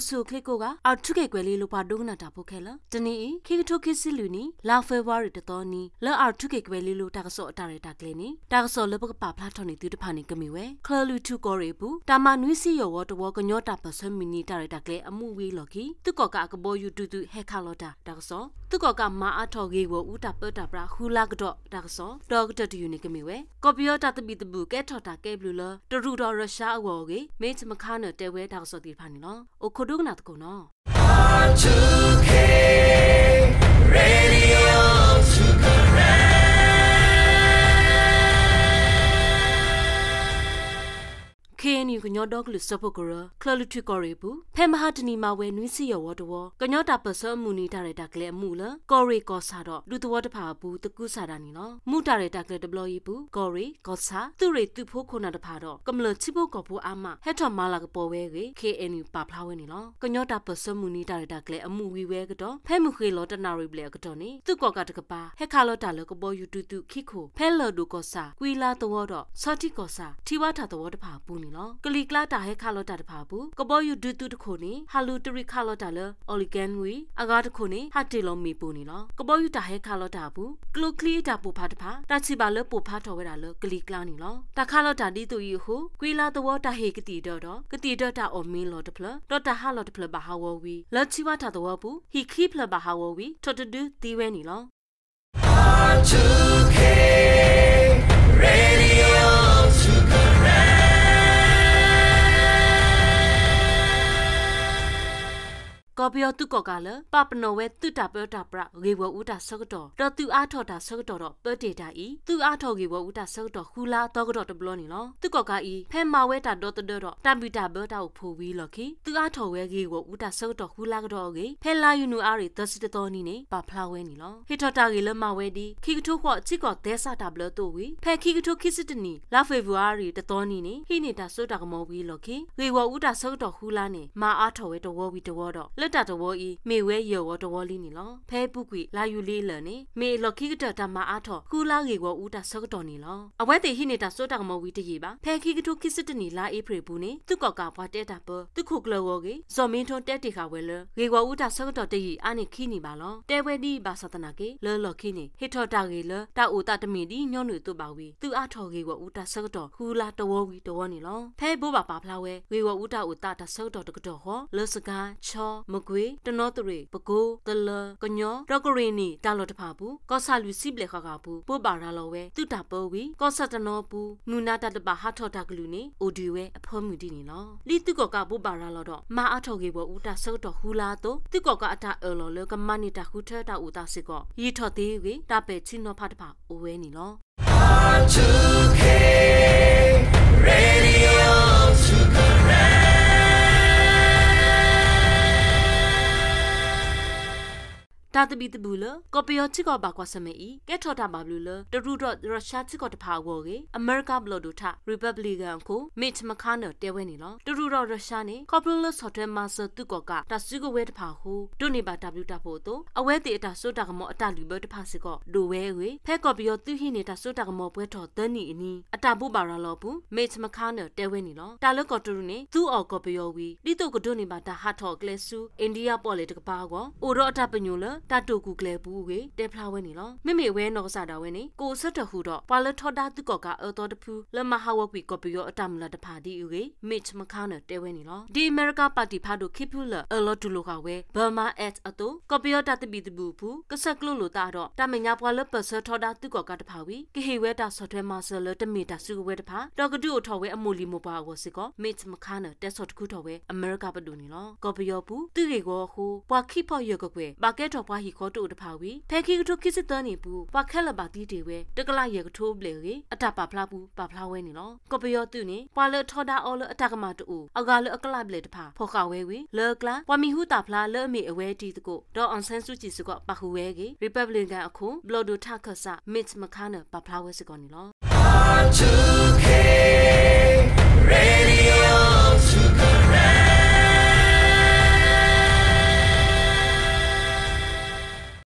ဆူၣ်အိၣ်ချ့ကိးဂၤ R two K ကွဲၤလ့လိၤပှၤဒိကနၣ်တၢ်ဖိခဲလၢာ်, တနံၤအံၤ ခံကထိခံဆံလွံၢ်နံၣ် လါဖ့ၤဘြူၤအါရံၤ တသီနံၤ လၢ R two K ကွဲၤလ့လိၤတၢ်ကစီၣ်အတၢ်ရဲၣ်တၢ်ကျဲၤန့ၣ် တၢ်ကစီၣ်လၢပကပာ်ဖျါထီၣ်န့ၢ်သုတဖၣ်န့ၣ် ကမ့ၢ်ဝဲ ချၢၣ်လွံၢ်ထူၣ်ကီၢ်ရ့ၣ်အပူၤ တၢ်မၤနွံဆံယဲၢ်ဝီတဝီ ကညီတၢ်ပၢၢ်ဆၢမုၢ်နံၤတၢ်ရဲၣ်တၢ်ကျဲၤအမူဝံၤအလီၢ်ခံ သုးကီၣ်ကးအကဘီယူၤဒုးသုးဟဲခးလီၤတၢ်တၢ်ကစီၣ်, သုးကီၣ်ကးမၤအါထီၣ်ဂ့ၢ်ဂီၢ်အူတၢ်ပၢတၢ်ပြးဃုလါကဒီးတၢ်ကစီၣ်, ဒီးကတၢၢ်တယုၢ်န့ၣ်ကမ့ၢ်ဝဲ ကီၢ်ပယီၤတၢ်သဘံၣ်သဘုၣ်ကဲထီၣ်တၢ်ကဲဘျုးလၢ တရူးဒီးရၢၡါအဂီၢ်အဂ့ၢ် Mitch McConnell တဲဝဲတၢ်ကစီၣ်သ့ၣ်တဖၣ်န့ၣ်လီၤ. အိၣ်ခိးဒိကနၣ်သကိးနီၤ. R two K Radio to Karen KNU ကညီဒီကလုာ်စၢဖှိၣ်ကရၢ ချၢၣ်လွံၢ်ထူၣ်ကီၢ်ရ့ၣ်အပူၤ ဖဲမဟါတနံၤမၤဝဲနွံဆံယဲၢ်ဝီတဝီ ကညီတၢ်ပၢၢ်ဆၢအမုၢ်နံၤတၢ်ရဲၣ်တၢ်ကျဲၤအမူလၢ ကီၢ်ရ့ၣ်ကီၢ်ဆၣ်ဒီး ဒူသဝီတဖၣ်အပူၤ သကုၤဆးဒၣ်န့ၣ်လီၤ. မူတၢ်ရဲၣ်တၢ်ကျဲၤတဘျီအံၤအပူၤ ကီၢ်ရ့ၣ်, ကီၢ်ဆၣ်, သုးရ့ၣ်သုးဖိခိၣ်နၢ်တဖၣ်ဒီး ကမျၢၢ်ထံဖိကီၢ်ဖိအါမး ဟဲထီၣ်မၤလၤကပီၤဝဲအဂ့ၢ် KNU ပာ်ဖျါဝဲန့ၣ်လီၤ. ကညီတၢ်ပၢၢ်ဆၢမုၢ်နံၤတၢ်ရဲၣ်တၢ်ကျဲၤအမူဝံၤဝဲအကတီၢ် ဖဲမုၢ်ဃ့ၢ်လီၤတနၣ်ရံၣ်ဘျဲၣ်အကတီၢ်န့ၣ် သုးကီၣ်ကးတကပၤ ဟဲခးလီၤတၢ်လၢကဘီယူၤဒုးသုးခံခိၣ် ဖဲလၢၢ်ဒိၣ်ကီၢ်ဆၣ် ကွံလါသဝီဒီး ဆီထံကီၢ်ဆၣ် ထံဝါထၣ်သဝီတဖၣ်အပူၤန့ၣ်လီၤ. ကလံၤကျါတၢ်ဟဲခးလီၤတၢ်တဖၣ်အပူၤ ကဘီယူၤဒုးသုးတခိၣ်န့ၣ် ဟးလူၤတရံးခးလီၤတၢ်လၢ Allegan ဝံၤ အဂၤတခိၣ်န့ၣ် ဟးတ့ၢ်လီၤမ့ၣ်ပိၢ်န့ၣ်လီၤ. ကဘီယူၤတၢ်ဟဲခးလီၤတၢ်အပူၤ ကျိချံအတၢ်ပိၢ်ဖးတဖၣ် တၢ်ထံၣ်ဘၣ်လၢပိၢ်ဖးထီၣ်ဝဲဒၣ်လၢကလံၤကျါန့ၣ်လီၤ. တၢ်ခးလီၤတၢ်ဒ်သိးအံၤအဃိ ကွံလါသဝီတၢ်ဟ့ၣ်ကသံၣ်ဒၢးဒီး ကသံၣ်ဒၢးတၢ်အီၣ်မ့ၤလီၢ်တဖျၢၣ် ဒီးတၢ်ဟးလီၢ်တဖျၢၣ်ဘၣ်ဟးဂီၤဝံၤ လၢထံဝါထၣ်သဝီပူၤ ဟံၣ်ခံဖျၢၣ်ဘၣ်ဟးဂီၤဝံၤ ထိၣ်တဒုသံဝဲန့ၣ်လီၤ. R two K Radio to Karen ကီၢ်ပယီၤသုးကီၣ်ကးလၢ ပာ်ပနီၣ်ဝဲသုးတၢ်ပၢတၢ်ပြး ဂ့ၢ်ဂီၢ်အူတၢ်ဆၢကတီၢ် ဒီးသုးအါထီၣ်တၢ်ဆၢကတီၢ်ဒီးပၢတ့ၢ်တၢ်အံၤ သုးအါထီၣ်ဂ့ၢ်ဂီၢ်အူတၢ်ဆၢကတီၢ်ဃုလါအသီကဒီးတဘျီန့ၣ်လီၤ. သုးကီၣ်ကးအံၤ ဖဲမၤဝဲတၢ်ဒီသဒၢဒီး တၢ်ဘံၣ်တၢ်ဘၢတၢ်အိၣ်ဖှိၣ်ဝံၤအလီၢ်ခံ သုးအါထီၣ်ဝဲဂ့ၢ်ဂီၢ်အူတၢ်ဆၢကတီၢ်ဃုလါကဒီးအဂ့ၢ် ဖဲလါယနူၤအါရံၤသၢဆံတသီနံၤန့ၣ် ပာ်ဖျါဝဲန့ၣ်လီၤ. ဟ့ၣ်ထီၣ်တၢ်ဂ့ၢ်လၢမၤဝဲဒ် ခံကထိဃိးထံကီၢ်သဲစးတၢ်ဘျၢအသိးဝံၤ ဖဲခံကထိခံဆံတၢနံၣ် လါဖ့ၤဘြူၤအါရံၤတသီနံၤန့ၣ် ဟံးန့ၢ်တၢ်စိတၢ်ကမီၤဝံၤအလီၢ်ခံ ဂ့ၢ်ဂီၢ်အူတၢ်ဆၢကတီၢ်ဃုလါန့ၣ် မၤအါထီၣ်ဝဲတဝီဝံၤတဝီဒီး လၢတၢ်တဝီအံၤ မ့ၢ်ဝဲယဲၢ်ဝီတဝီလံန့ၣ်လီၤ. ဖဲအပူၤကွံာ်လါယူၤလံအလၢာ်န့ၣ် မ့ၢ်အလီၢ်ခံကတၢၢ်တၢ်မၤအါထီၣ် ဃုလါဂ့ၢ်ဂီၢ်အူတၢ်ဆၢကတီၢ်န့ၣ်လီၤ. အဝဲသ့ၣ်ဟံးန့ၢ်တၢ်စိတၢ်ကမီၤဝံၤတယံာ်ဘၣ် ဖဲခံကထိခံဆံတၢနံၣ် လါအ့ဖြ့ၣ်အပူၤန့ၣ် သုးကီၣ်ကးပှၤတဲတၢ်ပၢ သုးခိၣ်ကျၢၢ်ဂီၢ်ဂ့ၢ် စီၤမ့ထိတဲတ့ၢ်ဃာ်ဝဲလၢ ဂ့ၢ်ဂီၢ်အူတၢ်ဆၢကတီၢ်တယံာ်အါန့ၢ်ခံနံၣ်ဘၣ်လီၤ. တဲဝဲဒ်အံၤဘၣ်ဆၣ်သနာ်က့ လၢလီၢ်ခံန့ၣ် ဟ့ၣ်ထီၣ်တၢ်ဂ့ၢ်လၢ တၢ်အိၣ်သးတမ့ၢ်ဒ်ညီနုၢ်အသိးဘၣ်ဝံၤ သုးအါထီၣ်ဂ့ၢ်ဂီၢ်အူတၢ်ဆၢကတီၢ်ဃုလါတဝီဝံၤတဝီန့ၣ်လီၤ. ဖဲဘိးဘၣ်ပာ်ဖျါဝဲ ဂ့ၢ်ဂီၢ်အူတၢ်အိၣ်သးတၢ်ဆၢကတီၢ်တကတီၢ်ဃီ လၢစကဲၣ်, ခၠ့, မကွ့ၢ်, တနီသရံၣ်, ပကိ, သလၢ, ကညီ ဒီးကရ့ၣ်နံၣ်တၢ်လီၢ်တဖၣ်အပူၤ ကီၢ်ဆၣ်လွံၢ်ဆံဘျဲၣ်ဃၣ်ဃၣ်အပူၤ ဘိးဘၣ်ရၤလီၤဝဲ သုးတၢ်ပၢဝံၤ ကီၢ်ဆၣ်တနီၤအပူၤ မုၢ်နၤတၢ်တဘၣ်ဟးထီၣ်တၢ်ကလုၢ်န့ၣ် အိၣ်ဒုးဝဲအဖၢမုၢ်ဒ်န့ၣ်လီၤ. လံသုးကီၣ်ကးဘိးဘၣ်ရၤလီၤဒီး မၤအါထီၣ်ဂ့ၢ်ဂီၢ်အူတၢ်ဆၢကတီၢ်ဃုလါအသိး သုးကီၣ်ကးအတၢ်အၢၣ်လီၤလၢကမၤန့ၢ်တၢ်ဃုထၢတၢ်အိၣ်သးစ့ၢ်ကီး ယံာ်ထီၣ်သ့အဂ့ၢ် တၢ်ပဲာ်ထံနီၤဖးတဖၣ်အိၣ်ဝဲန့ၣ်လီၤ. R two K Radio to Karen တၢ်သဘံၣ်သဘုၣ်လၢ ကီၢ်ပယီၤထံကီၢ်ဘၣ်ကွၢ်ဆၢၣ်မဲာ်အံၤ ကဲထီၣ်တၢ်ဘၣ်ဘျုးလၢ တရူးဒီးရၢၡါထံကီၢ်တဖၣ်အဂီၢ်အဂ့ၢ် အမဲရကၤဘျီၣ်ဒိၣ်ထး Republican အခိၣ် Mitch McConnell တဲဝဲန့ၣ်လီၤ. တရူးဒီးရၢၡါန့ၣ် ခီဖျိလၢဆီၣ်ထွဲမၤစၢၤသုးကီၣ်ကးတၢ်စုကဝဲၤတဖၣ်အဃိ ဒိးန့ၢ်ဘၣ်တၢ်ဘျုးတၢ်ဖှိၣ်အသိး အဝဲသ့ၣ်အတၢ်စိတၢ်ကမီၤအတၢ်လုၢ်ဘၢတဖၣ်စ့ၢ်ကီး ဒိၣ်ဝဲအဂ့ၢ် ဖဲကီၢ်ပယီၤသုးဟံးန့ၢ်တၢ်စိတၢ်ကမီၤပှဲၤထီၣ်သၢနံၣ်အနံၤ အတၢ်ဘိးဘၣ်ရၤလီၤအပူၤ Mitch McConnell တဲဝဲန့ၣ်လီၤ. တၢ်လၢကီၢ်တရူးန့ၣ် သူအီၣ်ကီၢ်ပယီၤဝံၤ ဒ်သိးကဒိးန့ၢ်ဘၣ်တၢ်ဟးထီၣ်အကျဲဆူ India ပီၣ်လဲၣ်တကပၤအဂီၢ် အိၣ်ဒီးအတၢ်ပညိၣ်လၢ တၢ်တိာ်ကူၣ်ကျဲၤအပူၤအဂ့ၢ် တဲဖျါဝဲန့ၣ်လီၤ. မ့မ့ၢ်အဝဲနီၢ်ကစၢ်ဒၣ်ဝဲန့ၣ် ကအိၣ်ဆၢထၢၣ်ဃုာ်ဒီး ပှၤလၢထီဒါသုးကီၣ်ကးအၢသီတဖု လၢမၤဟးဂီၤကွံာ်ကီၢ်ပယီၤအတၢ်မုၢ်လၢ်တဖၣ်ဒ်အံၤအဂ့ၢ် Mitch McConnell တဲဝဲန့ၣ်လီၤ. ဒ်အမဲရကၤပၣ်တံၣ်ဖးဒိၣ်ခံဖုလၢာ် အၢၣ်လီၤတူၢ်လိာ်ဃာ်ဝဲ Burma Act အသိး ကီၢ်ပယီၤတၢ်သဘံၣ်သဘုၣ်အပူၤ ကဆဲးကျိးလိာ်သးဒီး တၢ်မဲာ်ညါပှၤလၢပၢၢ်ဆၢထီဒါသုးကီၣ်ကးတဖၣ်ဝံၤ ကဟ့ၣ်ဝဲတၢ်ဆီၣ်ထွဲမၤစၢၤလၢတမ့ၢ်တၢ်စုကဝဲၤတဖၣ် ဒီးကဒုးအိၣ်ထီၣ်ဝဲအမိၢ်လံၤမိၢ်ပှၢ်အဂီၢ်စ့ၢ်ကီး Mitch McConnell တဲဆီၣ်တခူထီၣ်ဝဲအမဲရကၤပဒိၣ်န့ၣ်လီၤ. ကီၢ်ပယီၤအပူၤ သုးဂ့ၢ်ဂီၤအဃိ ပှၤခံဖီယဲၢ်ကကွဲၢ် ဘၣ်ကဲထီၣ်ပှၤဟံၣ်ဃီတအိၣ်တဖၣ်ဝံၤ ဖဲခံကထိခံဆံသၢနံၣ်အပူၤ ပှၤခဲလၢာ်ဘၣ်သံတ့ၢ်ဝဲ တကလးယဲၢ်ကထိဘျဲၣ်အဂ့ၢ် အတၢ်ပာ်ဖျါပူၤ ပာ်ဖျါဝဲန့ၣ်လီၤ. ကီၢ်ပယီၤသုးန့ၣ် ပှၤလၢအထီဒါအီၤလၢအတၢ်ကမၣ်တအိၣ် အဂၤလၢအကလးဘျဲၣ်တဖၣ် ဖီၣ်ဃာ်ဝဲဝံၤ လၢအကျါ ပှၤမံၤဟူသၣ်ဖျါလၢအမ့ၢ်အဝဲအတံၤသကိး ဒီး အောင်ဆန်းစုကြည် စ့ၢ်ကီး ပာ်ဃုာ်ဝဲအဂ့ၢ် Republican အခိၣ် ဘျီၣ်ဒိၣ်ထးခၢၣ်စး Mitch McConnell ပာ်ဖျါဝဲစ့ၢ်ကီးန့ၣ်လီၤ. R two K Radio